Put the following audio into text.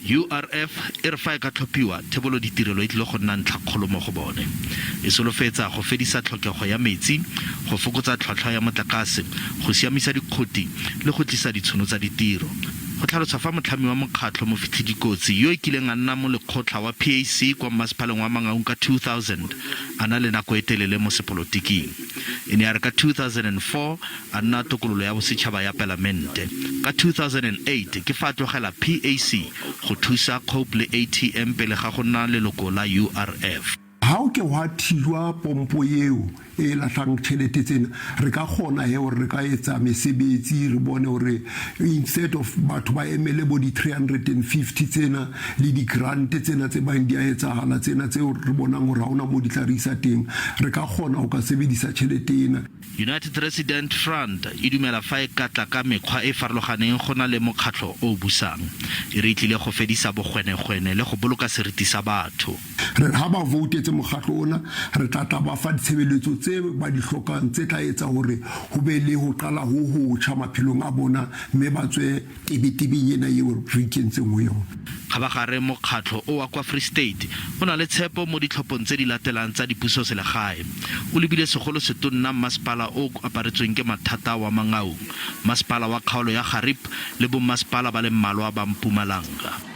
URF e re fa e ka tlhophiwa, thebolo ditirelo e tlile go nna ntlhakgolo mo go bone. E solofetsa go fedisa tlhokego ya metsi, go fokotsa tlhwatlhwa ya motlakase, go siamisa dikgoti le go tlisa ditshono tsa ditiro. Go tlhalosa fa motlhami wa mokgatlho Mofitlhi Dikotsi, yo e kileng a nna molekgotlha wa PAC kwa mmasepaleng wa Mangaung ka 2000, a na le nako e telele mo sepolotiking. E ne ya re ka 2004 a nna tokololo ya bosetšhaba ya palamente. Ka 2008 ke fa a tlogela PAC go thusa Cope le ATM pele ga go nna leloko la URF. Ha o ke hwa thijwa pompo eo e lahlang tjhelete tsena, re ka kgona he hore re ka etsa mesebetsi, re bone hore instead of batho ba emele bo di-350 tsena le di-grant tsena tse bang di a etsahala tsena tseo re bonang hore ha hona moo di tla re isa teng, re ka kgona ho ka sebedisa tjhelete ena. United Resident Front e dumela fa e ka tla ka mekgwa e e farologaneng go na le mokgatlho o o busang. E re e tlile go fedisa bogwenegwene le go boloka seriti sa batho. Re re ha ba voutetse mokgatlo ona, re tla tla ba fa ditshebeletso tse ba di hlokang tse tla etsa hore ho be le ho qala ho hotjha maphelong a bona mme ba tswe tebetebeng ena eo re ikentseng ho yona. Kgabagare mokgatlho o wa kwa Free State o na le tshepo mo ditlhophong tse di latelang tsa dipusoselegae. O lebile segolo setonna mmasepala o o aparetsweng ke mathata wa Mangaung, masepala wa kgaolo ya Gariep le bommasepala ba le mmalwa ba Mpumalanga.